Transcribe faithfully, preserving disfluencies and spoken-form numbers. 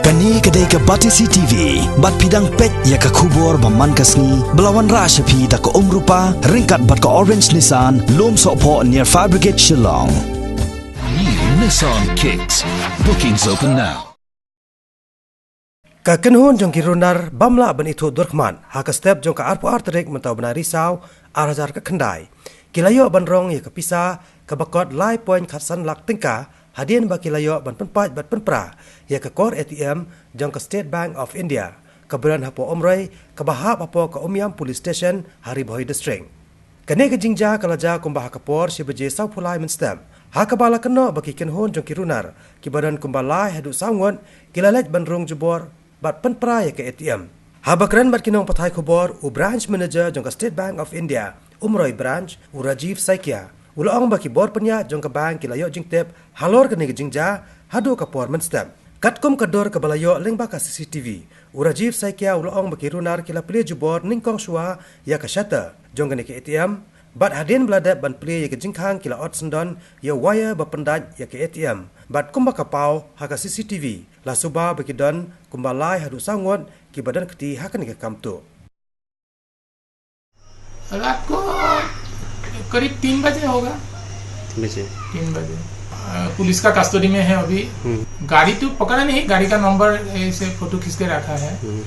Kane ka dei ka Batesi T V, bad phi dang peit ïa ka khubor ba man ka sngi, ba la wanrah sha phi da ka Umrupa, ryngkat bad ka Orange Nissan, Lumsohphoh near Fire Brigade Shillong. New Nissan Kicks. Bookings open now. Ka kynhun jong ki runar bym lah ban ithuh durkhmat, ha ka step jong ka arphew ar tarik mynta u bnai Risaw, ar hajar khyndai. Ki la ïoh ban rong ïa ka pisa kaba kot lai point khatsan lak tyngka, hadien ba ki la ïoh ban pynpait bad pynpra ïa ka kor A T M jong ka State Bank of India, kaba don hapoh Umroi, kaba hap hapoh ka Umiam Police Station, ha Ri Bhoi District. Kane ka jingjia ka la jia kumba ha ka por shi baje sawphew lai mynstep, ha kaba la kynnoh ba ki kynhun jong ki runar, kiba don kumba lai haduh saw ngut, ki la leit ban rung jubor bad pynpra ïa ka A T M. Haba kren bad ki nongpathai khubor, u Branch Manager jong ka State Bank of India, Umroi Branch, u Rajiv Saikia, u la ong ba ki bor pynïaid jong ka bank ki la ïoh jingtip halor kane ka jingjia haduh ka por mynstep. Katkum ka dur kaba la ïoh lyngba ka C C T V, u Rajiv Saikia u la ong ba ki runar ki la plie jubor nyngkong shuwa ïa ka shutter jong kane ka A T M, bad hadien ba la dep ban plie ïa ka jingkhang ki la ot syndon ïa u wire ba pyndait ïa ka A T M, bad kumba ka paw ha ka C C T V, la suba ba ki don kumba lai haduh saw ngut kiba don kti ha kane ka kam tuh. रात को करीब तीन बजे होगा। तीन बजे। तीन बजे। अ, पुलिस का कस्टडी में है अभी। हम्म। गाड़ी तो पकड़ा नहीं, गाड़ी का नंबर ऐसे फोटो खींच के रखा है। हम्म।